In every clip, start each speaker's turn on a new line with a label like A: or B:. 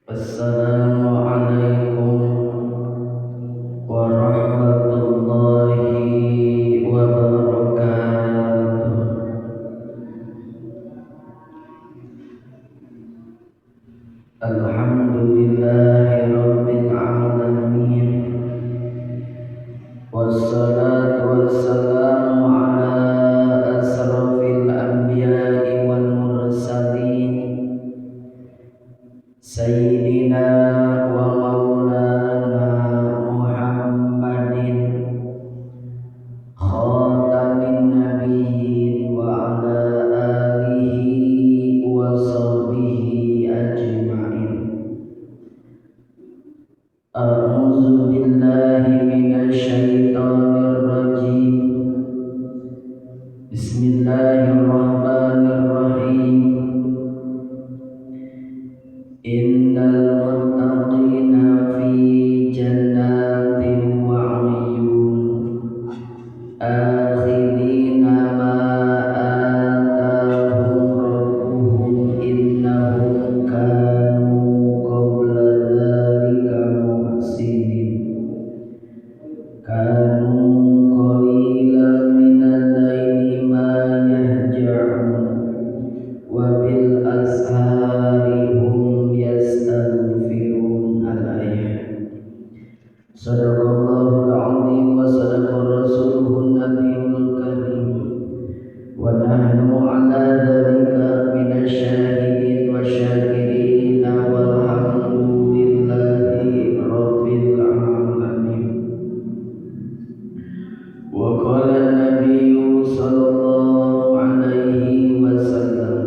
A: Assalamualaikum warahmatullahi wabarakatuh. Alhamdulillahi rabbil alamin. Wassalatu wassalamu ala asrafil anbiya'i wal mursalin sayyidina wa maulana Muhammadin khatamin nabiyyin wa ala alihi wa sahbihi ajma'in. A'udzu billahi minasyaitonir rajim. Bismillahirrahmanirrahim. Innal muttaqina fi jannatin wa 'uyun akhidina ma atahum rabbuhum innahum kanu qabla dzalika muhsinin kanu qalilan minal laili ma yahja'un wa bil ashari hum yastaghfirun. Al-ayat. Sadaqallahul azim wa sadaqa rasuluhun nabiyul karim wa nahnu ala dzalika minasyahidin wasyakirin walhamdulillahi rabbil alamin. Wa qala an-nabiyyu sallallahu alaihi wasallam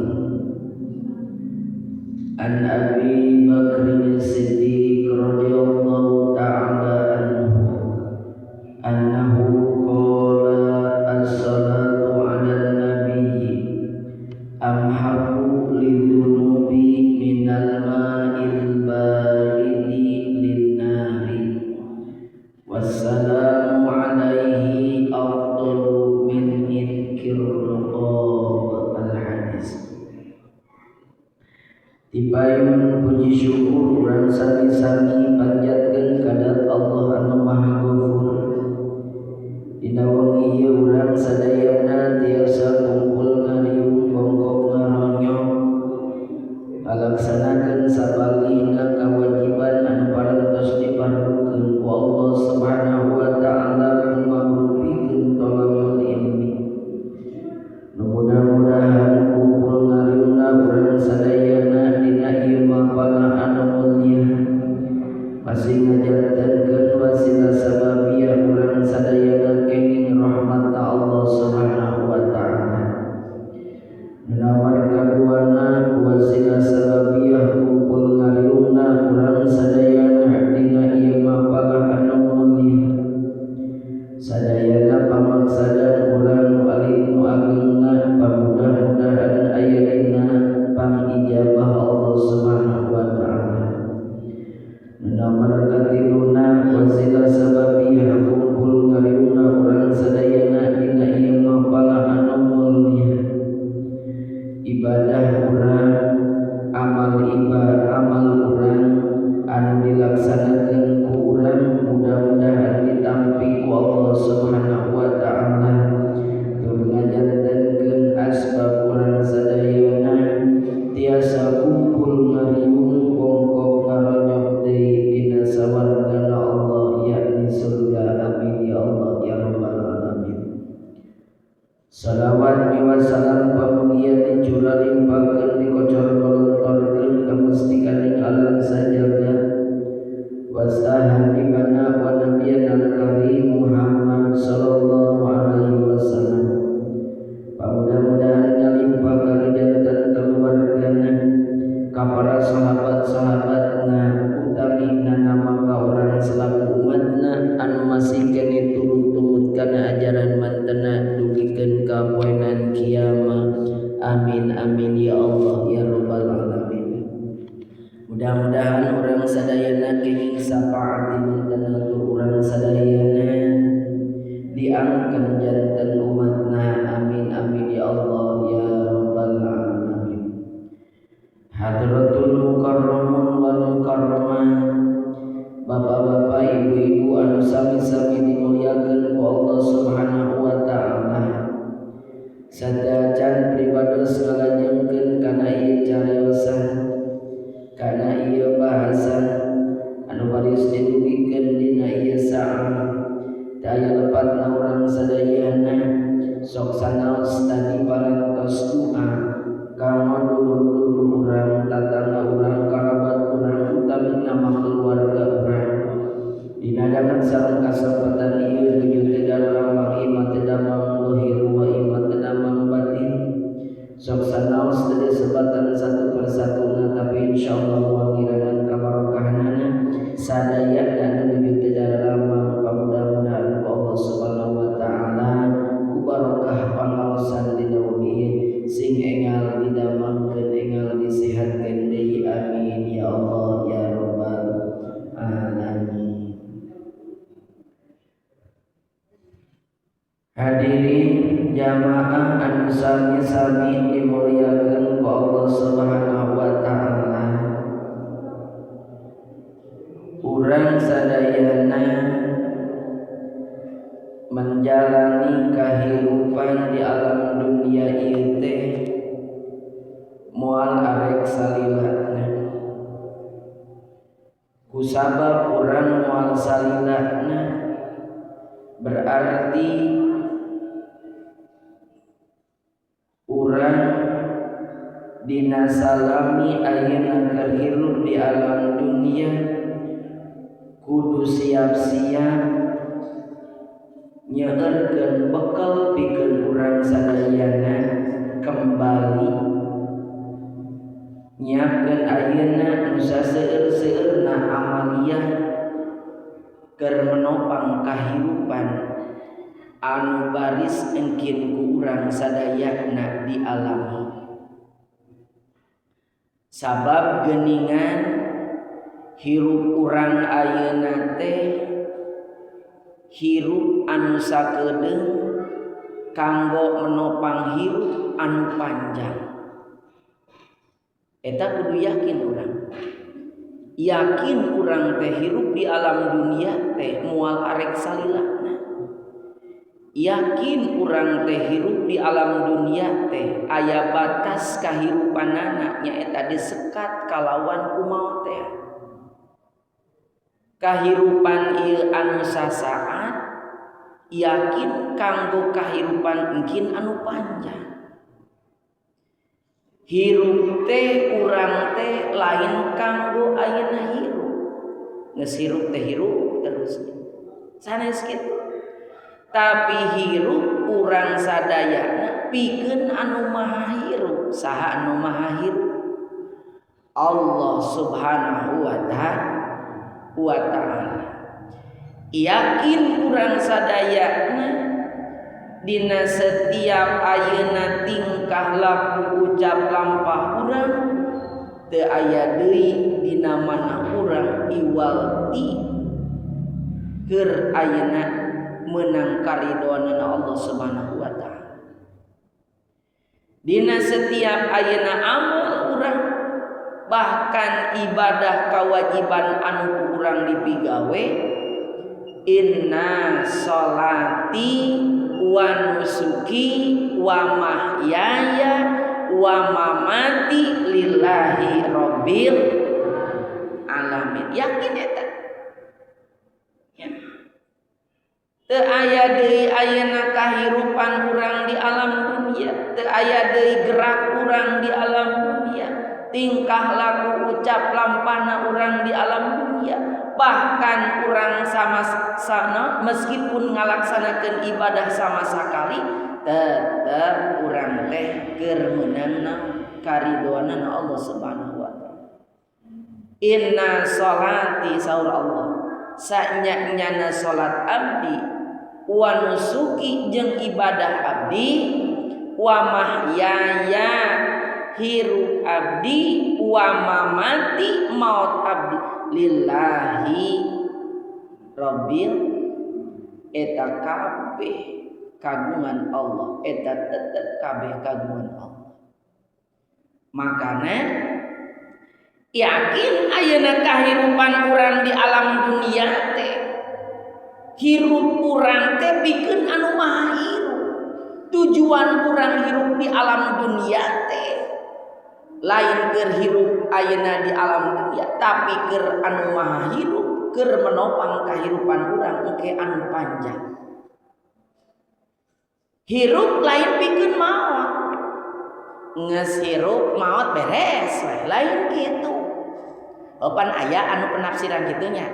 A: an Abi Bakr as-Siddiq radhiyallahu ta'ala anhu annahu qala as-salatu 'ala an-nabiyyi amhaqu lidhunubi minal ma'il baridi lin-nari wassalamu 'alaihi afdalu min inkir riqab. Al-hadis. Dipayun puji syukur urang sami-sami panjatkeun ka Allah anu Maha Ghafur. Dina wengi ieu urang sadayana tiasa kumpul ngariung bongkok ngaronyok ngalaksanakeun sabalihna kawajiban anu parantos diparlukeun ku Allah Subhanahu wa taala kumahrupikeun thalabul ilmi. Nu mudah-mudahan kumpul ngariungna urang sadayana dina ieu mapalah anu mulia masih ngajantenkeun wasilah sababiah urang sadayana kenging rahmat Allah Subhanahu wa taala. Nomor kaduana wasilah sababiah kumpul ngariungna urang sadayana dina ieu mapalah anu mulia sadayana pamaksadan urang nu alit nu agengna pamudah-mudahan aya dina pangijabah Allah Subhanahu wa taala. Nomor katiluna wasilah sababiah kumpul ngariungna urang sadayana dina ieu mapalah anu mulia ibadah urang amal ibadah amal urang anu dilaksanakeun ku urang mudah-mudahan ditampi ku Allah Subhanahu wa taala tur ngajantenkeun asbab urang sadayana tiasa kumpul ngariung bongkok ngaronyok deui dina sawargana Allah yakni surga. Amin ya Allah ya rabbal alamin. Salawat miwa salam pamugia dicurah limpahkeun dikocor kolontorkeun ka mustikaning alam sajagat wastahan ibana wa nabiyana karim Muhammad sallallahu alaihi wasallam. Pamudah-mudahan ngalimpah ka janten keluargana ka para sahabat-sahabatna utamina nama ka urang selaku umatna anu masih keneh turut tumut kana ajaran mantena dugikeun ka poenan kiamat. Amin amin ya Allah ya rabbal alamin. Mudah-mudahan urang sadayana kenging syafaat mantena tur urang sadayana diangkeun janten umatna. Amin amin ya Allah ya rabbal alamin. Hadratul mukarramun wal mukarramat dulur-dulur urang, tatangga urang, karabat urang, utamina mah keluarga urang. Dina dangan sareng kasempatan ieu nuju teu daramang imah teu damang zahir wa imah teu damang batin. Sok sanaos teu disebatan satu persatuna, tapi insyaallah moal ngirangan kabarokahanana sadayana nuju teu daramang. Mudah-mudahan ku Allah Subhanahu wa taala ku barokah pangaosan dina wengi sing engal didamangkeun, engal disehatkeun deui, amin ya Allah ya rabbal alamin. Hadirin jamaah anu sami-sami dimuliakeun ku Allah Subhanahu wa taala, urang sadayana menjalani kahirupan di alam dunia ieu teh moal arek salilana. Kusabab urang moal salilana berarti urang dina salami ayeuna keur hirup di alam dunia kudu siap-siap nyeurkeun bekal pikeun urang sadayana kembali, nyiapkeun ayeuna nu saseueur-seueurna amaliyah keur menopang kahirupan anu baris engkin ku urang sadayana di alami. Sabab geuningan hirup urang ayeuna teh hirup anu sakedeung kanggo menopang hirup anu panjang. Eta kudu yakin urang. Yakin urang teh hirup di alam dunia teh moal arek salilana. Yakin urang teh hirup di alam dunia teh aya batas kahirupanana, nyaeta disekat kalawan ku maot teh. Kahirupan ieu anu sasaat yakin kanggo kahirupan engkin anu panjang. Hirup teh urang teh lain kanggo ayeuna hirup. Geus hirup teh hirup terus. Sanes kitu. Tapi hirup urang sadayana pikeun anu maha hirup. Saha anu maha hirup? Allah Subhanahu wa ta'ala. Yakin urang sadayana dina setiap ayeuna tingkah laku ucap lampah urang teu aya deui dina mana urang iwal ti keur ayeuna menang karidhoanana Allah Subhanahu wa taala. Dina setiap ayeuna amal urang, bahkan ibadah kewajiban anu ku urang dipigawe, inna sholati wa nusuki wa mahyaya wa mamati lillahi rabbil alamin. Yakin eta? Ya. Teu aya deui ayeuna kahirupan urang di alam dunia, teu aya deui gerak urang di alam dunia, tingkah laku ucap lampahna urang di alam dunia, bahkan urang sama sana meskipun ngalaksanakeun ibadah sama sakali tetep urang teh keur meunangna karidhoanana Allah Subhanahu wa taala. Inna sholati saur Allah, sanya-nyana salat abdi wa nusuki jeung ibadah abdi wa mahyaya hirup abdi wa mamati maut abdi lillahi rabbil, eta kabeh kagungan Allah, eta tetep kabeh kagungan Allah. Makana yakin ayeuna kahirupan urang di alam dunia teh hirup urang teh pikeun anu maha hirup. Tujuan urang hirup di alam dunia teh lain keur hirup ayeuna di alam dunia, tapi keur anu maha hirup, keur menopang kahirupan urang engke anu panjang. Hirup lain pikeun maot. Geus hirup maot beres we, lain kitu. Opan aya anu penafsiran kitunya.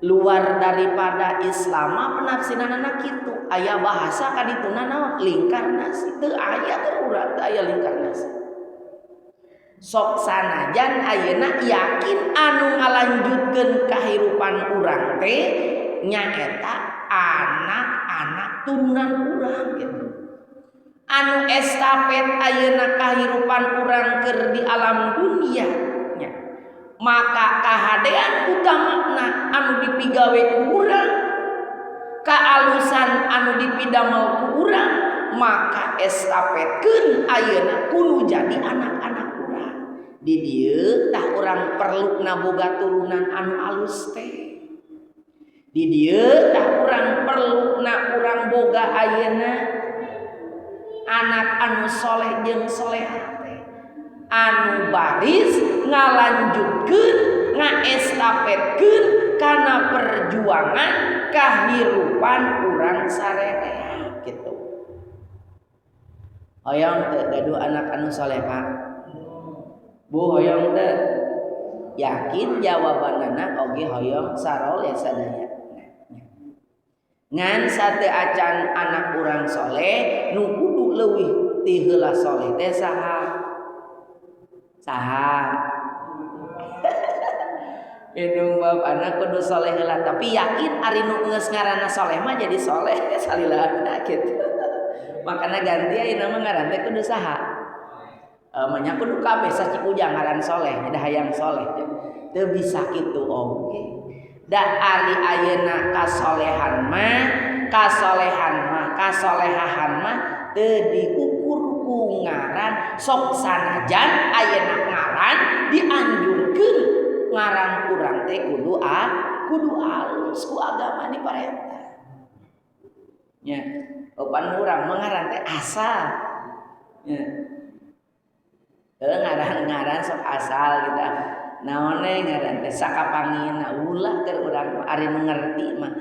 A: Luar daripada Islam mah penafsiranana kitu. Aya bahasa kadituna naon? Lingkar nasi. Teu aya keur urang teu aya lingkar nasi. Sok sanajan ayeuna yakin anu ngalanjutkeun kahirupan urang teh nyaeta anak-anak turunan urang gitu. Anu estafet ayeuna kahirupan urang keur di alam dunia nya. Maka kahadean utamana anu dipigawe ku urang, kaalusan anu dipidamel ku urang, maka estafetkeun ayeuna kudu jadi anak-anak urang. Di dieu tah urang perlu naboga turunan anu alus teh. Di dieu tah urang perlu na urang boga ayeuna anak anu soleh jeung soleha teh, anu baris ngalanjutkeun ngaestafetkeun kana perjuangan kahirupan urang sarerea gitu. Hoyong teu gaduh anak anu soleh Pak? Bu hoyong teu? Yakin jawabanana oge hoyong saroleh sadaya. Ngan sate acan anak urang soleh nu kudu leuwih ti heula soleh teh saha? Saha? Indung bapana kudu soleh heula, tapi yakin ari nu geus ngaranna soleh mah jadi soleh salilana gitu. Makana ganti ayeuna mah ngaran teh kudu saha? Manya kudu kabeh sacikujang ngaran soleh, da hayang soleh. Teu bisa kitu oge. Da ari ayeuna kasolehan mah, kasolehan mah, kasolehahan mah teu diukur ku ngaran. Sok sanajan ayeuna ngaran dianjurkeun ngaran urang teh kudu kudu alus ku agama diparentah. Nya, opan urang mah ngaran teh asal. Nya. Ngaran-ngaran sok asal gitu. Naon we ngaran teh sakapangina ulah keur urang ari nu ngerti mah.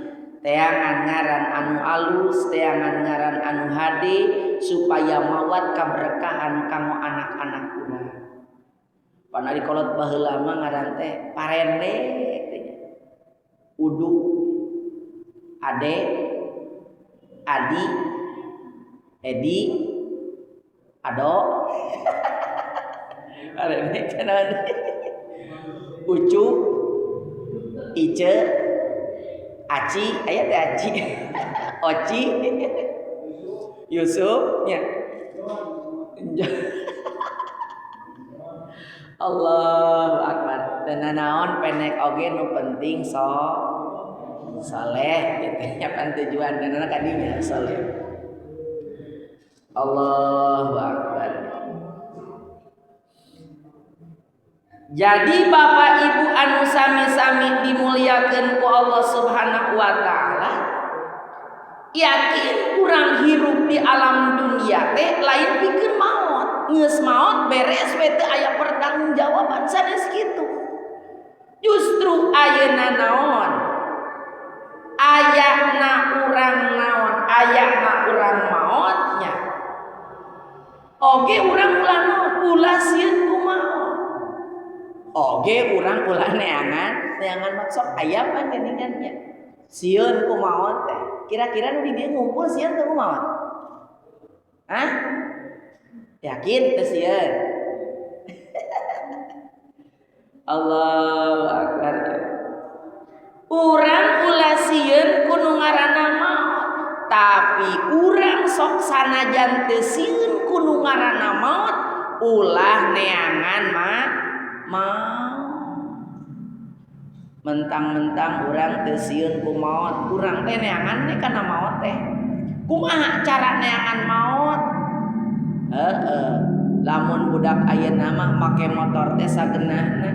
A: Teangan ngaran anu alus, teangan ngaran anu hade supaya mawat kaberkahan kanggo anak-anak urang. Pan ari kolot baheula mah ngaran teh parende teh. Udu, Ade, Adi, Edi, Ado. Parende cenah. Ucu, Ice, Aci, aya teh Aci. Oci, Yusuf nya. Allahu akbar. Teu nanaon pendek oge nu penting soleh gitu nya pan tujuan dan kadinya soleh. Allahu akbar. Jadi Bapak Ibu anu sami-sami dimuliakeun ku Allah Subhanahu wa taala, yakin urang hirup di alam dunia teh lain pikeun maot. Geus maot beres we teu aya pertanggungjawaban sanes kitu. Justru ayeuna naon? Ayana urang naon? Ayana urang maotnya. Oge urang ulah naon? Ulah sieun ku maot. Oge urang ulah neangan, neangan maksud aya pan geuningannya. Sieun ku maot teh. Kira-kira nu di dieu ngumpul sieun teu ku maot? Hah? Yakin teu sieun? Allahu akbar. Urang ulah sieun ku nu ngaranna maot, tapi urang sok sanajan teu sieun ku nu ngaranna maot, ulah neangan mah maot. Mentang-mentang urang teu sieun ku maot, urang teh neangan we kana maot teh. Kumaha cara neangan maot? Heeh. Lamun budak ayeuna mah make motor teh sagenahna,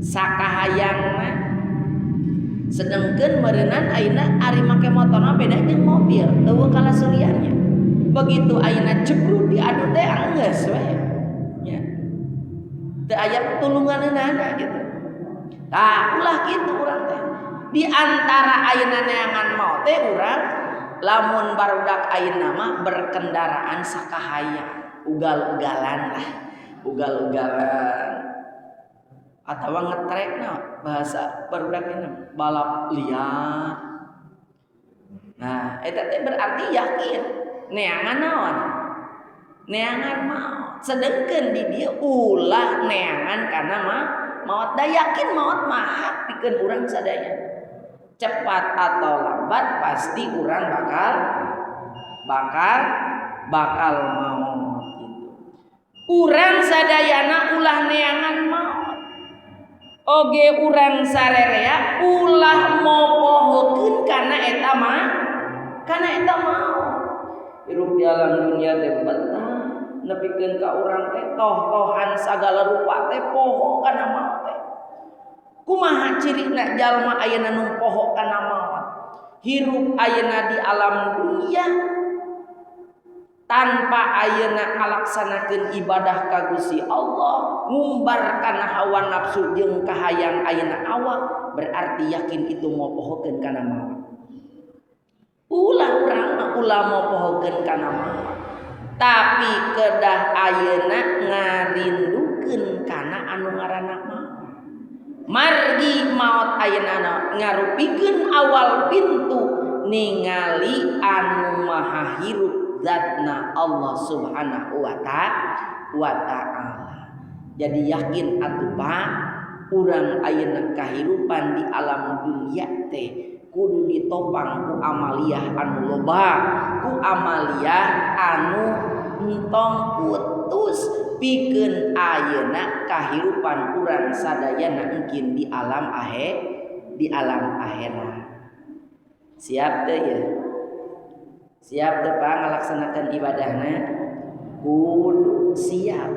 A: sakahayangna. Sedengkeun meureunnan ayeuna ari make motor mah beda jeung mobil, eueuh kalasuriannya. Begitu ayeuna jebrut diadu teh anggeus we. Nya. Teu aya tulunganeunana gitu. Tah ulah kitu urang teh. Di antara ayeuna neangan maot teh urang lamun barudak ayeuna mah berkendaraan sakahayang. Ugal-ugalan lah, ugal-ugalan atau ngetrek na bahasa barudak ini balap liar. Nah, eta teh berarti yakin neangan naon? Neangan maot. Sedengkeun di dieu ulah neangan kana mah maot, da yakin maot mah hak pikeun urang sadaya. Cepat atau lambat pasti urang bakal bakal bakal maot gitu. Urang sadayana ulah neangan maot. Oge urang sarerea ulah mopohokeun kana eta mah, kana eta maot. Hirup di alam dunia teh betah nepikeun ka urang teh toh-tohan sagala rupa teh poho kana maot teh. Kumaha cirina jalma ayeuna nu poho kana maot? Hirup ayeuna di alam dunia tanpa ayeuna ngalaksanakeun ibadah ka Gusti Allah, ngumbar kana hawa nafsu jeung kahayang ayeuna awak, berarti yakin itu mopohokeun kana maot. Ulah urang mah ulah mopohokeun kana maot, tapi kedah ayeuna ngarindukeun kana anu ngaranna maot. Margi maot ayeuna ngarupikeun awal pintu ningali anu maha hirup zatna Allah Subhanahu wa ta'ala. Jadi yakin atuh Pak, urang ayeuna kahirupan di alam dunia teh kudu ditopang ku amaliyah anu loba, ku amaliyah anu entong putus pikeun ayeuna kahirupan urang sadayana engkin di alam akhir, di alam akhirat. Siap teu ya? Siap teu Pak ngalaksanakeun ibadahna? Kudu siap.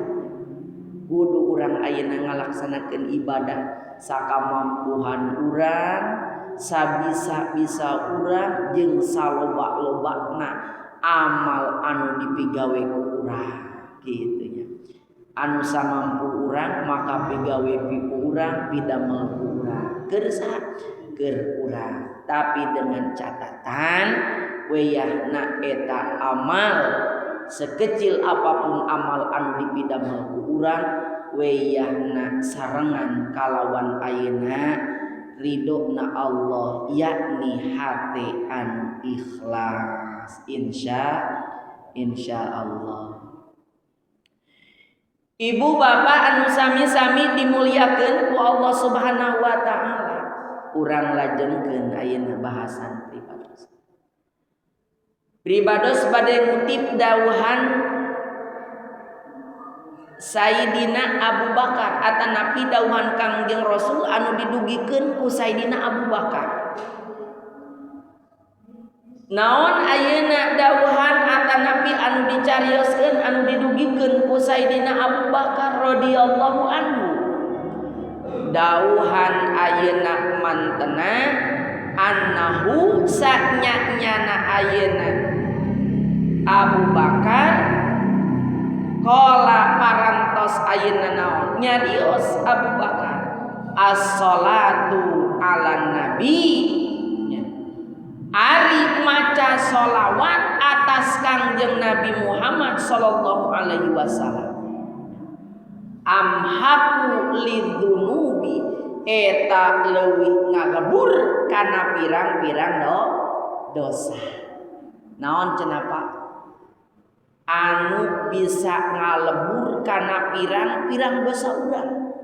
A: Kudu urang ayeuna ngalaksanakeun ibadah sakamampuhan urang, sabisa-bisa urang jeung saloba-lobana amal anu dipigawe ku urang kitu nya. Anu samampu urang maka pigawe piku urang, pidamel ku urang. Keur saha? Keur urang. Tapi dengan catatan weyahna eta amal sekecil apapun amal anu dipidamel ku urang weyahna sarengan kalawan ayeuna ridona Allah, yakni hate anu ikhlas. Insya Allah. Ibu bapak anu sami-sami dimuliakeun ku Allah Subhanahu wa ta'ala, urang lajengkeun ayeuna bahasan pribados. Pribados bade ngutip dawuhan Sayyidina Abu Bakar atanapi dawuhan Kangjeng Rasul anu didugikeun ku Sayyidina Abu Bakar. Naon ayeuna dawuhan atanapi anu dicarioskeun anu didugikeun ku Sayyidina Abu Bakar radhiyallahu anhu. Dawuhan ayeuna mantena annahu sanyanyana ayeuna Abu Bakar qala parantos ayeuna naon nyarios Abu Bakar as-salatu ala nabi, ari maca sholawat atas Kangjeng Nabi Muhammad sallallahu alaihi wasallam amhaku lidzunubi eta leuwih ngalebur kana pirang-pirang dosa. Naon cenah Pak? Anu bisa ngalebur kana pirang-pirang dosa urang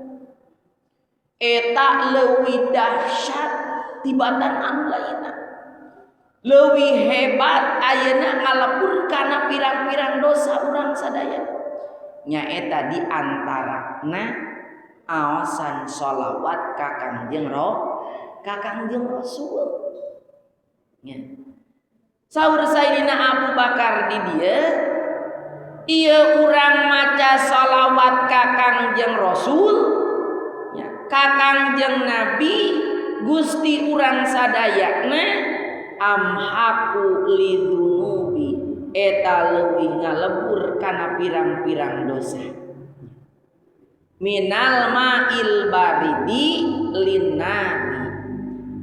A: eta leuwih dahsyat tibatan anu lainna, leuwih hebat ayeuna ngalebur kana pirang-pirang dosa urang sadaya. Nyaeta di antarana aosan sholawat ka Kangjeng ka Kangjeng Rasul. Nya. Saur Sayyidina Abu Bakar di dieu, ieu urang maca sholawat ka Kangjeng Rasul, nya, ka Kangjeng Nabi Gusti urang sadayana amhaku lidzunubi eta leuwih ngalebur kana pirang-pirang dosa. Minal ma'il baridi linnari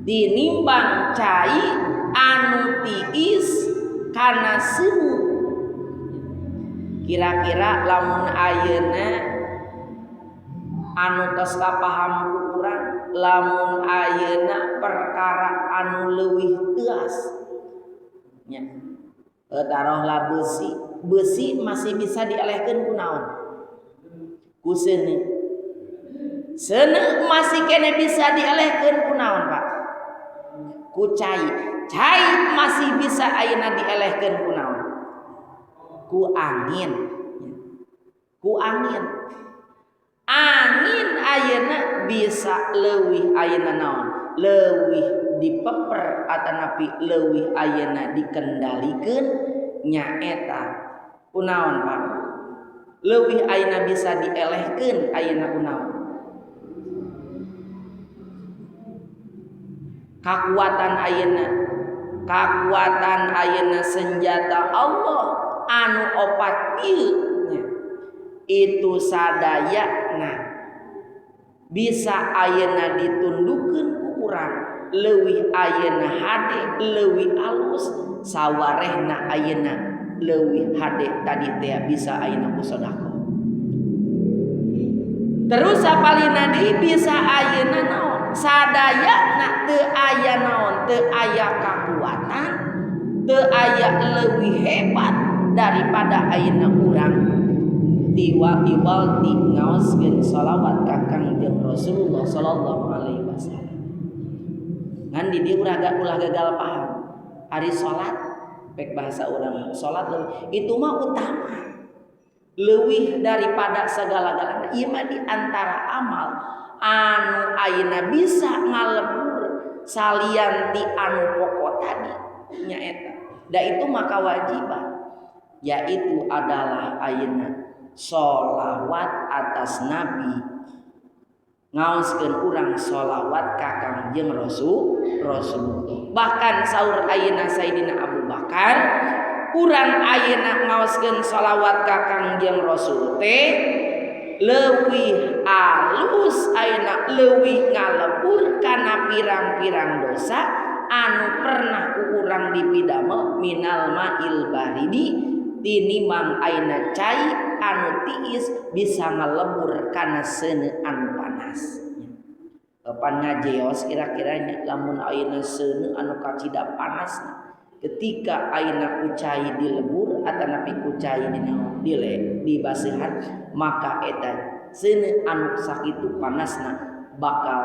A: tinimbang cai anu tiis kana seuneu. Kira-kira lamun ayeuna anu tos kapaham ku urang, lamun ayeuna perkara anu leuwih teuas nya, taruhlah besi, besi masih bisa dielehkeun ku naon? Ku seuneu. Seuneu masih kene bisa dielehkeun ku naon, Pak? Ku cai. Cai masih bisa ayeuna dielehkeun ku naon? Ku angin. Ku angin. Angin ayeuna bisa leuwih ayeuna naon? Leuwih dipeper atanapi leuwih ayeuna dikendalikeun nyaeta ku naon, Pak? Leuwih ayeuna bisa dielehkeun ayeuna ku naon? Kakuatan ayeuna, kakuatan ayeuna senjata Allah anu opat ieu nya, itu sadayana bisa ayeuna ditundukeun ku urang leuwih ayeuna hade leuwih alus sawarehna ayeuna leuwih hade tadi teh bisa ayeuna ku sedekah. Terus sapalina deui bisa ayeuna naon? Sadayana teu aya naon? Teu aya kakuatan, teu aya leuwih hebat daripada ayeuna urang tiwa iwal ti ngaoskeun shalawat ka Kangjeng Rasulullah sallallahu alaihi wasallam. Ngan di dieu ulah gagal paham. Ari salat pek bahasa urang salat leuwih itu mah utama. Leuwih daripada segala-galana. Ieu mah di antara amal anu ayeuna bisa ngalebur salian ti anu pokok tadi nyaeta. Da itu maka kewajiban, yaitu adalah ayeuna sholawat atas Nabi, ngaoskeun urang sholawat ka Kangjeng Rasulullah. Bahkan saur ayeuna Sayyidina Abu Bakar, urang ayeuna ngaoskeun sholawat ka Kangjeng Rasul teh leuwih alus ayeuna leuwih ngalebur kana pirang-pirang dosa anu pernah ku urang dipidamel minal ma'il baridi tinimang ayeuna cai anu tiis bisa ngalebur kana seuneu anu panas. Pan ngajeos kira-kiranya lamun ayeuna seuneu anu kacida panasna ketika ayeuna ku cai dilebur atanapi ku cai dina dile dibaseuhan maka eta seuneu anu sakitu panasna bakal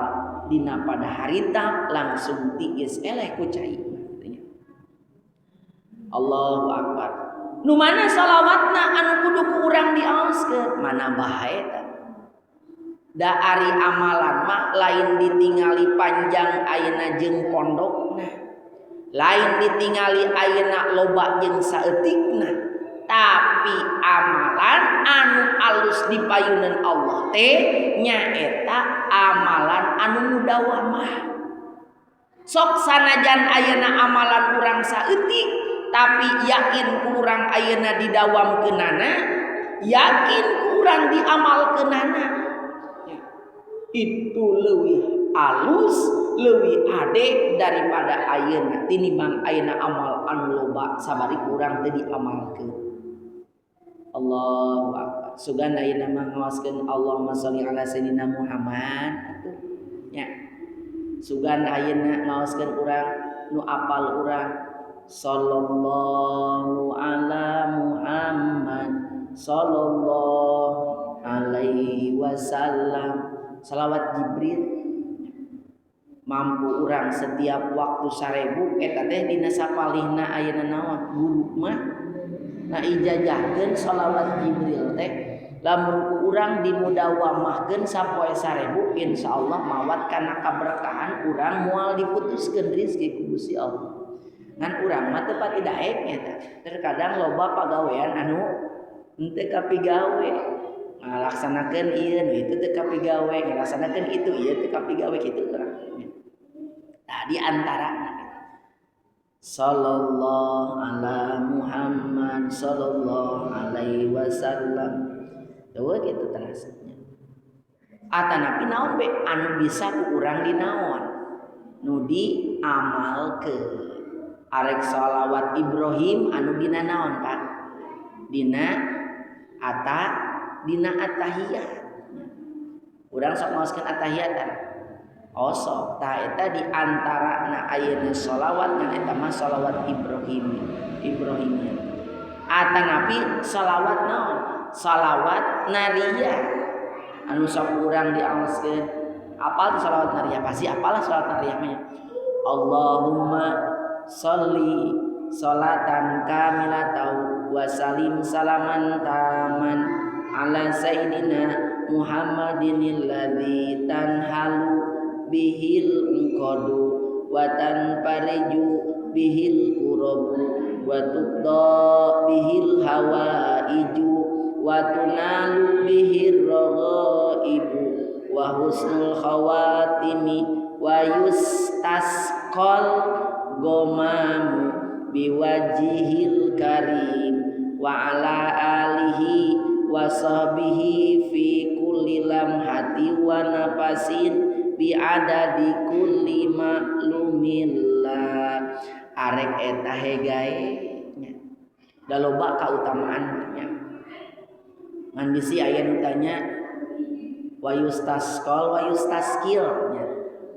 A: dina pada harita langsung tiis eleh ku cai. Allahu akbar. Nu mana shalawatna anu kudu ku urang diaoskeun mana bae eta. Da ari amalan mah lain ditingali panjang ayeuna jeung pondokna, lain ditingali ayeuna loba jeung saeutikna, tapi amalan anu alus dipayunan Allah teh nyaeta amalan anu mudawamah. Sok sanajan ayeuna amalan urang saeutik tapi yakin kurang ayeuna didawamkeunana, yakin kurang diamalkeunana, itu leuwih alus leuwih ade daripada ayeuna tinimbang ayeuna amal anu loba sabari kurang teu diamalkeun. Allahu akbar. Sugan ayeuna mah ngaoskeun Allahumma sholli ala sayyidina Muhammad atuh nya. Sugan ayeuna ngaoskeun urang nu apal urang sallallahu ala Muhammad sallallahu alaihi wasallam. Salawat Jibril mampu urang setiap waktu 1000 eta teh dina sapalihna ayeuna naon guru mah ngaijajahkeun salawat Jibril teh lamun ku urang dimudawamahkeun sapoe 1000 insyaallah mawat kana kaberkahan urang moal diputuskeun rezeki ku Gusti Allah. Ngan urang mah teu pati daek nya tah. Terkadang loba pagawean anu henteu kapigawe ngalaksanakeun ieu nu itu teu kapigawe, ngalaksanakeun itu ieu teu kapigawe kitu urang. Tah di antarana sallallahu ala Muhammad sallallahu alaihi wasallam. Eueuh kitu terasnya. Atanapi naon be anu bisa ku urang dinaon nu diamalkeun. Arek sholawat Ibrahim anu dina naon Pak? Dina Ata dina attahiyat. Urang sok ngaoskeun attahiyat tah. Oh sok tah eta di antarana ayeuna sholawat ngan eta mah sholawat Ibrahimiyah. Atanapi sholawat naon? Sholawat nariyah. Anu sok urang diaoskeun. Apal tuh sholawat nariyah? Pasti apalah sholawat nariyah mah. Allahumma sholli sholatan kamilatan wa salim salaman taman ala sayyidina Muhammadin alladzi tanhalu bihil uqadu wa tanfariju bihil kurabu wa tuqda bihil hawaiju wa tunalu bihir raghaibu wa husnul khawatimi wa yustasqal gomamu biwajhil karim wa ala alihi wa sahbihi fi kulli lamhati wa nafasin bi adadi kulli ma'lumillah. Arek eta hegae nya da loba kautamaan nya ngan bisi aya nu tanya wa yustasqal wa yustaskil nya,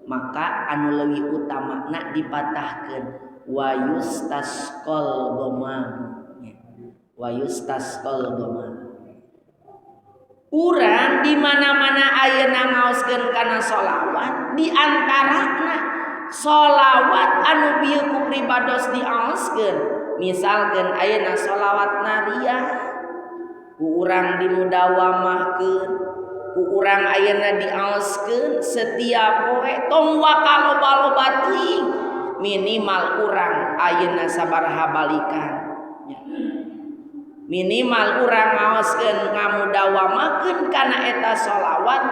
A: maka anu leuwih utamana dipatahkeun wa yustasqal gomam nya, wa yustasqal gomam. Urang di mana-mana ayeuna ngaoskeun kana sholawat, di antarana sholawat anu bieu ku pribados diaoskeun, misalkeun ayeuna sholawat nariyah ku urang dimudawamahkeun, ku urang ayeuna diaoskeun setiap poe, tong wakaloba-loba teuing, minimal urang ayeuna sabaraha balikan nya. Minimal urang ngaoskeun ngamudawamakeun kana eta sholawat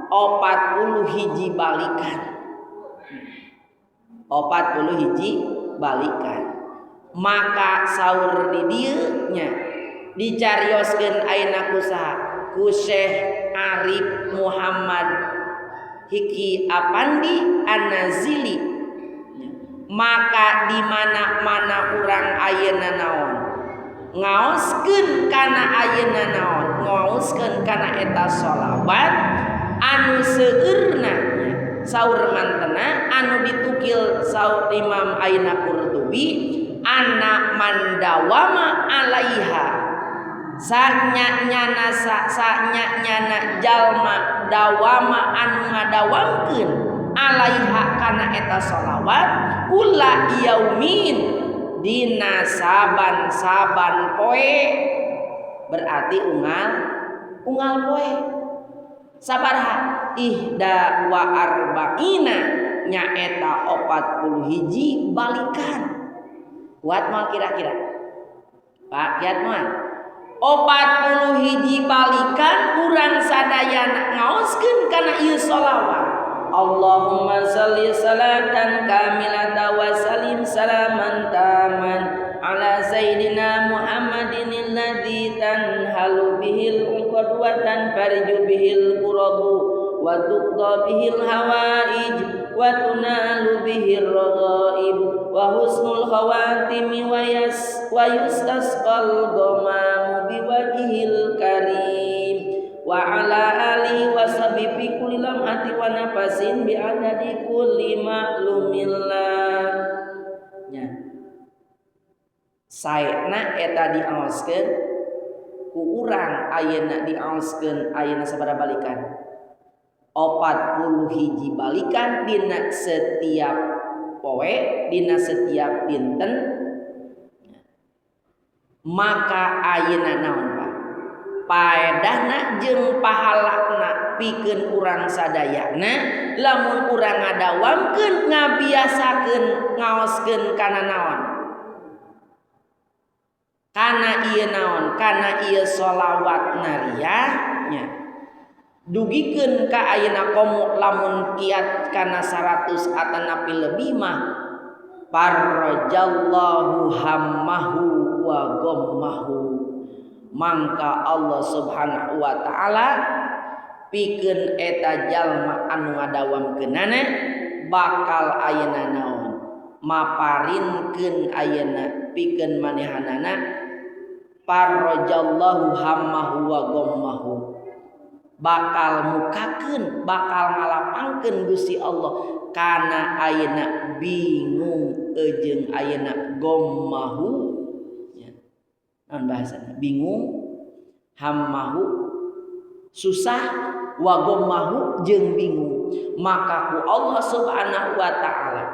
A: 40 hiji balikan. 40 hiji balikan. Maka saur di dieu nya dicarioskeun ayeuna ku saha? Ku Syekh Arif Muhammad Hiki Apandi An-Nazili. Maka di mana-mana urang ayeuna naon? Ngaoskeun kana ayeuna naon? Ngaoskeun kana eta sholawat anu seueurna saur mantena anu ditukil saur Imam ayeuna Qurtubi anna mandawama alaiha sanya nyana sanya nyana jalma dawama anu ngadawamkeun alaiha kana eta sholawat kula yaumin dina saban-saban poe, berarti unggal poe sabaraha ihda wa arba'ina nyaeta 40 hiji balikan. Kuat moal kira-kira Pak kiat moal 40 hiji balikan urang sadayana ngaoskeun kana ieu sholawat. Allahumma shalli salatan kamilatan wa sallim salaman taman ala sayyidina Muhammadin alladzi tanhalu bihil uqad wa tanfariju bihil kurabu wa tuqda bihil hawaij wa tunalu bihir raghaib wa husnul khawatimi wa yustasqal ghamamu biwajhil karim wa ala alihi wa sahbihi fi kulli lamhati wa nafasin bi adadi kulli ma'lumillah. Nya saena eta diaoskeun ku urang ayeuna diaoskeun ayeuna sabaraha balikan? 40 hiji balikan dina setiap poe, dina setiap dinten. Maka ayeuna naon Pak? Paedahna jeung pahalana pikeun urang sadayana lamun urang ngadawamkeun ngabiasakeun ngaoskeun kana naon? Kana ieu naon? Kana ieu sholawat nariyah nya. Dugikeun ka ayeuna komo lamun kiat kana 100 atanapi lebih mah farrajallahu hammahu wa ghammahu. Mangka Allah Subhanahu wa taala pikeun eta jalma anu ngadawamkeunana bakal ayeuna naon? Maparinkeun ayeuna pikeun manehanana Farrajallahu hammahu wa ghammahu, bakal mukakeun, bakal ngalapangkeun Gusti Allah kana ayeuna bingung jeung ayeuna ghammahu nya. Naon bahasana? Bingung, hammahu susah, wa ghammahu jeung bingung. Maka ku Allah Subhanahu wa taala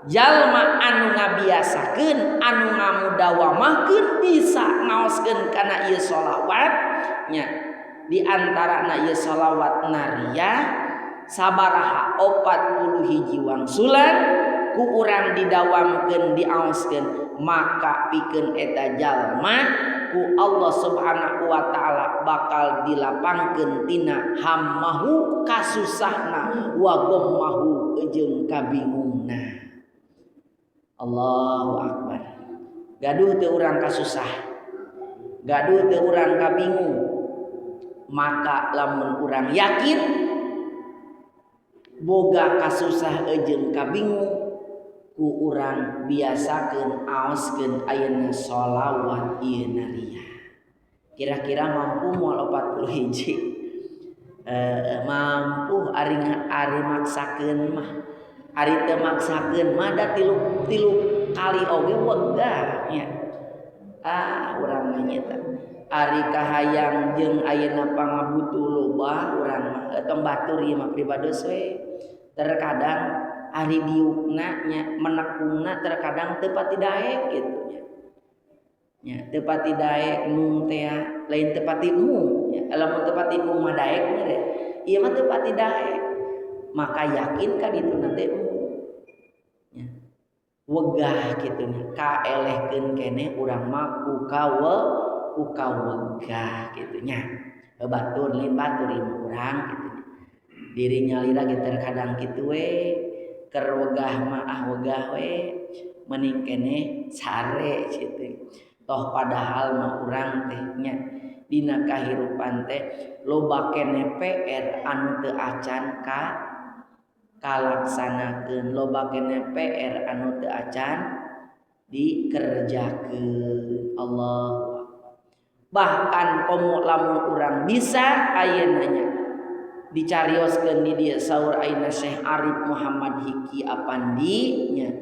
A: jalma anu ngabiasakeun, anu ngamudawamahkeun bisa ngaoskeun kana ieu sholawat nya. Di antarana ieu sholawat nariyah sabaraha 41 wangsulan ku urang didawamkeun, diaoskeun, maka pikeun eta jalma ku Allah Subhanahu wa taala bakal dilapangkeun tina hammahu kasusahna, wa ghammahu jeung kabingungna. Allahu akbar. Gaduh teu urang kasusah, gaduh teu urang kabingung? Maka lamun urang yakin boga kasusah jeung kabingung, ku urang biasakeun aoskeun ayeuna sholawat ieu nariyah. Kira-kira mampu moal 40 hiji? Mampu ari ari maksakeun mah. Ari teu maksakeun mah da tilu tilu kali oge wegah nya. Ah, urang mah nyeta ari kahayang jeung ayeuna pangabutuh loba urang mah. Tong batur, ieu mah pribados we. Terkadang ari diukna nya, menekungna terkadang teu pati daek gitu nya. Nya teu pati daek mung teh, lain teu pati mung nya. Lamun teu pati mung mah daek mere. Ieu mah teu pati daek, maka yakin ka ditu teh nya wegah kitu nya, kaelehkeun keneh urang mah ku kawegah kitu nya. Batur lain batur, ieu urang kitu nya. Diri nyalira ge terkadang kitu we, keur wegah mah ah wegah we, mending keneh sare kitu. Toh padahal mah urang teh nya dina kahirupan teh loba keneh PR anu teu acan ka kalaksanakeun, loba keneh PR anu teu acan dikerjakeun. Allah, bahkan komo lamun urang bisa ayeuna nya, dicarioskeun di dieu saur ayeuna Syekh Arif Muhammad Hiki Apandi nya,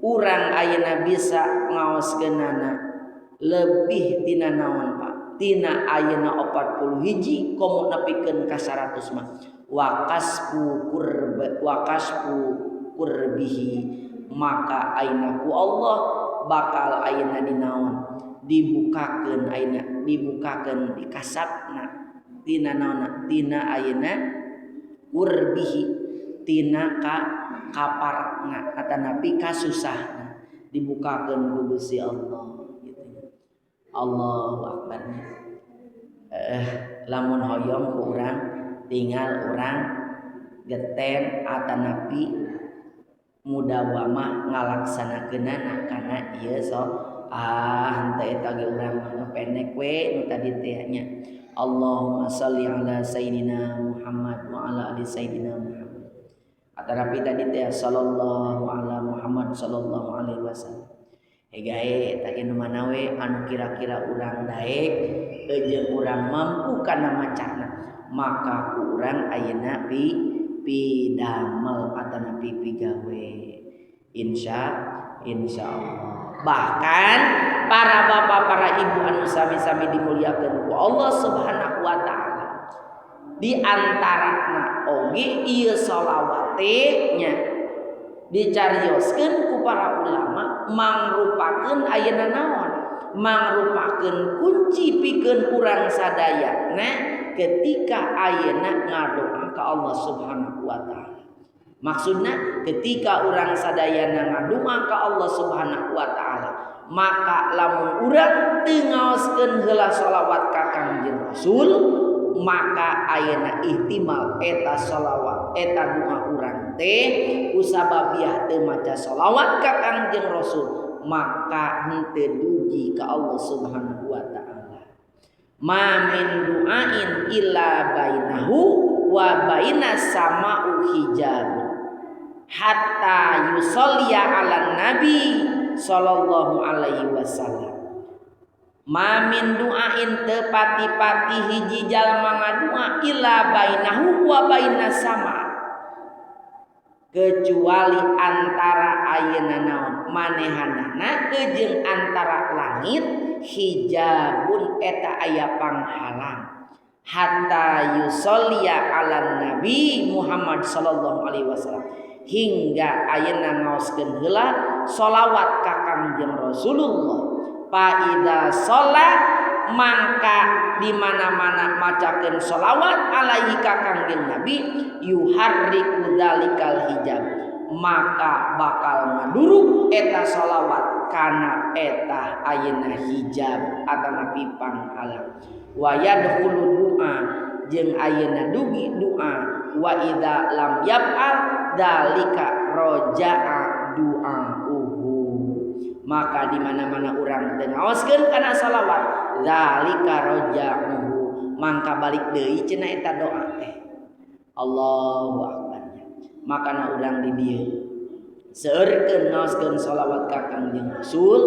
A: urang ayeuna bisa ngaoskeunana lebih tina naon, Pak, tina ayeuna 40 hiji, komo nepikeun ka 100 mah. Wakasfu kurba, wakasfu kurbihi, maka ayeuna ku Allah bakal ayeuna dinaon, dibukakeun ayeuna, dibukakeun, dikasapna tina naonna, tina ayeuna kurbihi, tina ka kaparna atanapi kasusahna, dibukakeun ku Gusti Allah gitu. Allahu akbar. Lamun hoyong ku urang, tinggal urang geten atanapi mudawamah ngalaksanakeunana kana ieu. So ah henteu, eta ge urang mah nu pendek we nu tadi teh nya. Allahumma shalli ala sayyidina Muhammad wa ala ali sayyidina Muhammad, atanapi tadi teh sallallahu ala Muhammad sallallahu alaihi wasallam. Hegae eta ge nu mana we anu kira-kira urang daek jeung urang mampu kana macana, maka ku urang ayeuna pidamel atanapi pigawe, insya Allah. Bahkan para bapak, para ibu anu sami-sami dimuliakan ku Allah Subhanahu wa taala, di antarana oge ieu sholawat nya dicarioskeun ku para ulama mangrupakeun ayeuna naon, mangrupakeun kunci pikeun urang sadayana ketika ayeuna ngadoa ka Allah Subhanahu wa taala. Maksudna ketika urang sadayana ngadoa ka Allah Subhanahu wa taala, maka lamun urang teu ngaoskeun heula sholawat ka Kangjeng Rasul, maka ayeuna ihtimal eta sholawat, eta doa urang teh kusababiah teu maca sholawat ka Kangjeng Rasul, maka henteu dugi ka Allah Subhanahu wa taala. Ma min du'ain illa bainahu wa bainas sama'u hijab hatta yusolliya ala nabi sallallahu alaihi wasallam. Ma min du'ain teu pati-pati hiji jalma ngadua illa bainahu wa bainas sama, kecuali antara ayeuna naon manehanana jeung antara langit hijabun eta aya panghalang hatta yusolliya ala nabi Muhammad sallallahu alaihi wasallam, hingga ayeuna ngaoskeun heula sholawat ka Kangjeng Rasulullah. Fa idza sholla mangka di mana-mana macakeun sholawat alaihi ka Kangjeng Nabi yuharriku dzalikal hijab, maka bakal ngaduruk eta sholawat kana eta ayeuna hijab atanapi panghalang. Wa yadkhulu du'a jeung ayeuna dugi du'a wa idza lam yaf'al dzalika roja'a du'auhu, maka di mana-mana urang teu ngaoskeun kana shalawat dzalika roja'uhu, mangka balik deui cenah eta doa teh. Allahu akbar. Makana urang di dieu seueurkeun ngaoskeun shalawat ka Kangjeng Rasul,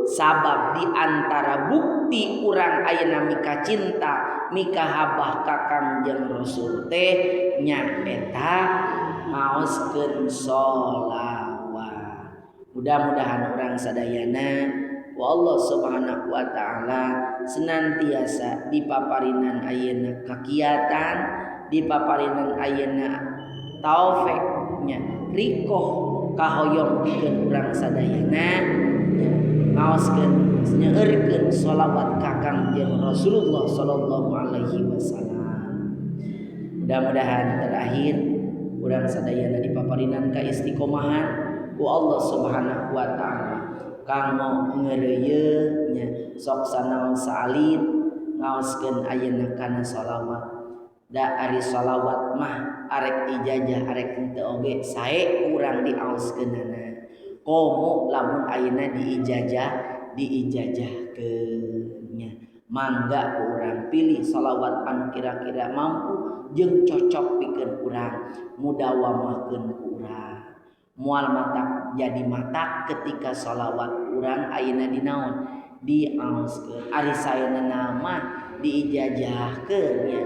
A: sabab di antara bukti urang ayeuna mika cinta mika habah ka Kangjeng Rasul teh nyaeta ngaoskeun sholawat. Mudah-mudahan urang sadayana wa Allah Subhanahu wa taala senantiasa dipaparinan ayeuna kakiatan, dipaparinan ayeuna taufiknya rikoh kahoyong pikeun urang sadayana nya ngaoskeun nyeurkeun sholawat ka Kangjeng Rasulullah sallallahu alaihi wasallam. Mudah-mudahan terakhir urang sadayana dipaparinan ka istiqomahan ku Allah Subhanahu wa taala kanggo ngeureuyeuh nya sok sanaon saalit ngaoskeun ayeuna kana sholawat. Da ari sholawat mah arek ijazah arek henteu oge sae urang diaoskeunana, komo lamun ayeuna diijazah diijazahkeun nya mangga ku urang pilih sholawat anu kira-kira mampu jeung cocok pikeun urang mudawamahkeun ku urang. Moal matak jadi matak ketika sholawat urang ayeuna dinaon diaoskeun. Ari saena mah diijazahkeun nya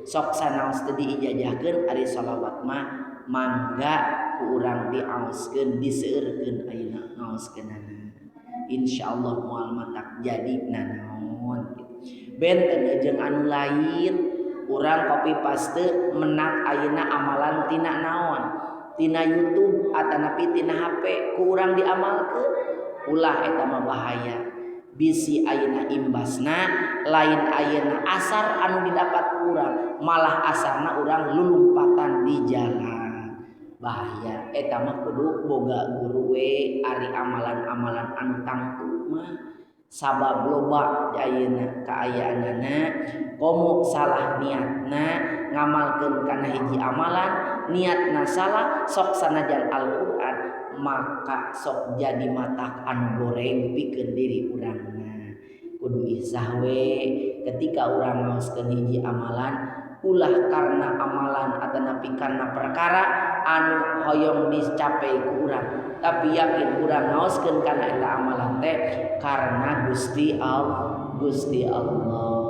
A: sok sanaos teu diijazahkeun, ari sholawat mah mangga ku urang diaoskeun diseueurkeun ayeuna ngaoskeunana, insyaallah moal matak jadi nanaon gitu. Benten jeung anu lain urang copy paste menak ayeuna amalan tina naon tina YouTube atanapi tina HP ku urang diamalkeun, ulah eta mah bahaya. Bisi ayeuna imbasna lain ayeuna asar anu didapat urang, malah asarna urang lulumpatan di jalan, bahaya eta mah. Kudu boga guru we ari amalan-amalan anu tangtu mah, sabab loba ayeuna kaayaanana komo salah niatna ngamalkeun kana hiji amalan niatna salah sok sanajan Al-Qur'an maka sok jadi matak anu goreng pikeun diri urangna. Kudu isah we ketika urang ngaoskeun hiji amalan, ulah karena amalan atanapi karena perkara anu hoyong dicapai ku urang, tapi yakin urang ngaoskeun kana eta amalan teh karena Gusti Allah. Gusti Allah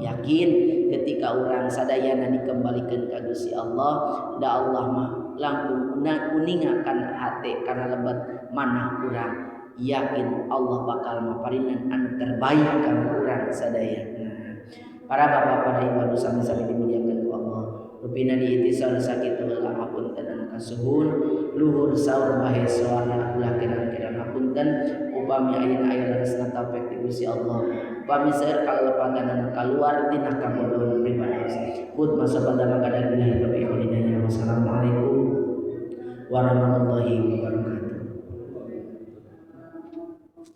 A: yakin ketika urang sadayana dikembalikan ka Gusti Allah, da Allah mah langkung uninga kana hate kana lebet manah urang, yakin Allah bakal maparinan anu terbaik kanggo urang sadayana. Para bapak, para ibu anu sami-sami dimuliakan ku Allah, rupina diitisal sakitu heula, ngapunten anu kasuhun luhur saur bahe suara ulah kirang-kirang ngapunten. Upami ayeuna aya leresna taufik ti Gusti Allah, upami seueur kalepatan anu kaluar tina kabodohan pribados, khud masa pada maka billahi taufiq wal hidayah. Wassalamualaikum warahmatullahi wabarakatuh.